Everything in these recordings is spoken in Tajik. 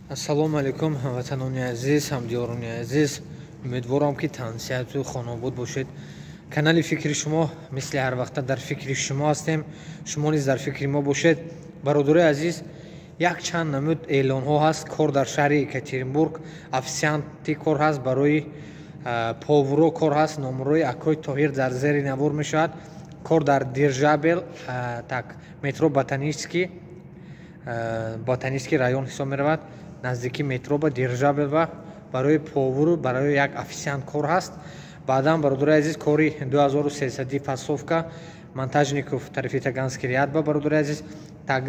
Ассалому алайкум, ҳамватанони азиз, ҳамдиёрони азиз. Умедворам, ки тансиҳату хонобод бошед. Канали «Фикри шумо» мисли ҳар вақта дар фикри шумо ҳастем, шумо низ дар фикри мо бошед. Бародарои азиз, якчанд намуд эълонҳо ҳаст. Кор дар шаҳри Екатеринбург, официанти кор ҳаст, барои поварро кор ҳаст. Номерои акои Тоҳир дар зери навор мешавад. Кор дар Дирижабл, так, метро Ботанический, Ботанический район ҳисоб меравад, наздики метро ба Дирижабл ба барои повару барои як официант кор ҳаст. Баъдан, бародарои азиз, кори 2300, фасовка, Монтажников тарафи Таганский ряд ба, бародарои азиз. Так,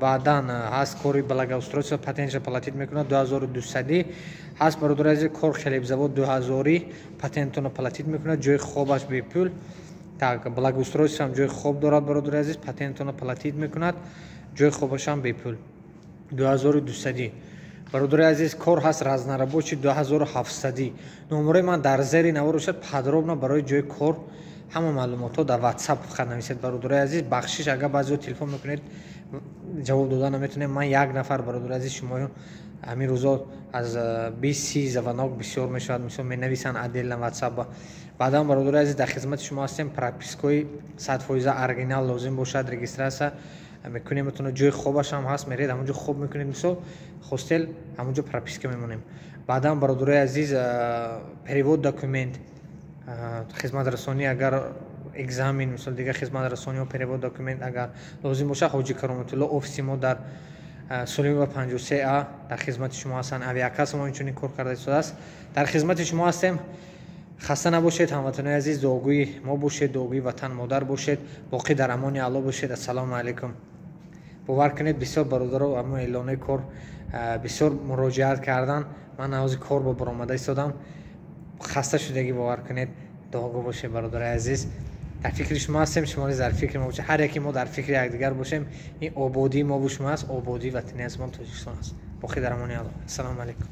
баъдан ҳаст кори благоустройство, патентша платить мекунад, 2200 ҳаст. Бародарои азиз, кор хлебзавод, 2000, патентона платить мекунад, ҷои хобаш бепул. Так, благоустройство ҳам ҷои хоб дорад, бародарои азиз, патентона платить мекунад, ҷои хобашам бепул, 2200. Бародарои азиз, кор ҳаст разнорабочий, 2700. Номерои ман дар зери навор бошад. Подробно барои ҷои кор ҳама маълумотҳо дар Ватсап фақат нависед. Бародарои азиз, бахшиш, агар баъзеҳо телефон мекунед, ҷавоб дода наметонем. Ман як нафар, бародарои азиз, шумо ҳамин рӯзо аз 20-30 звонок бисёр мешавад, мисол, менависанд отдельно Ватсапба. Баъдан, бародарои азиз, дар хизмати шумо ҳастем. Пропискаи 100% оригинал лозим бошад, регистрация мекунем метавона. Ҷои хобаш ҳам ҳаст, меред, ҳамонҷо хоб мекунед, мисол, хостел, ҳамонҷо прописка мемонем. Баъдан, бародарои азиз, перевод документ, хизматрасонӣ, агар экзамен, мисол, дигар хизматрасониҳо, перевод документ агар лозим бошад, Ҳоҷи Кароматулло, офиси мо дар Сулимова 53 А дар хизмати шумо ҳастанд. Авиакасса мо инчунин кор карда истодааст. Дар хизмати шумо ҳастем. Хаста набошед, ҳамватанои азиз, дуогӯи мо бошед, дуогӯи ватан модар бошед. Боқӣ дар амони Алло бошед. Ассалому алайкум. Бовар кунед, бисёр бародаро ҳамон эълонои кор бисёр муроҷиат кардан. Ман ҳози кор бо баромада истодам, хаста шудагӣ, бовар кунед. Дуогӯ бошед, бародарои азиз. Дар фикри шумо ҳастем, шумо низ дар фикри мо бошед. Ҳар яке мо дар фикри якдигар бошем. Ин ободии мову шумо аст, ободии ватани азизмон Тоҷикистон аст. Боқӣ дар амони Алло. Ассалому алайкум.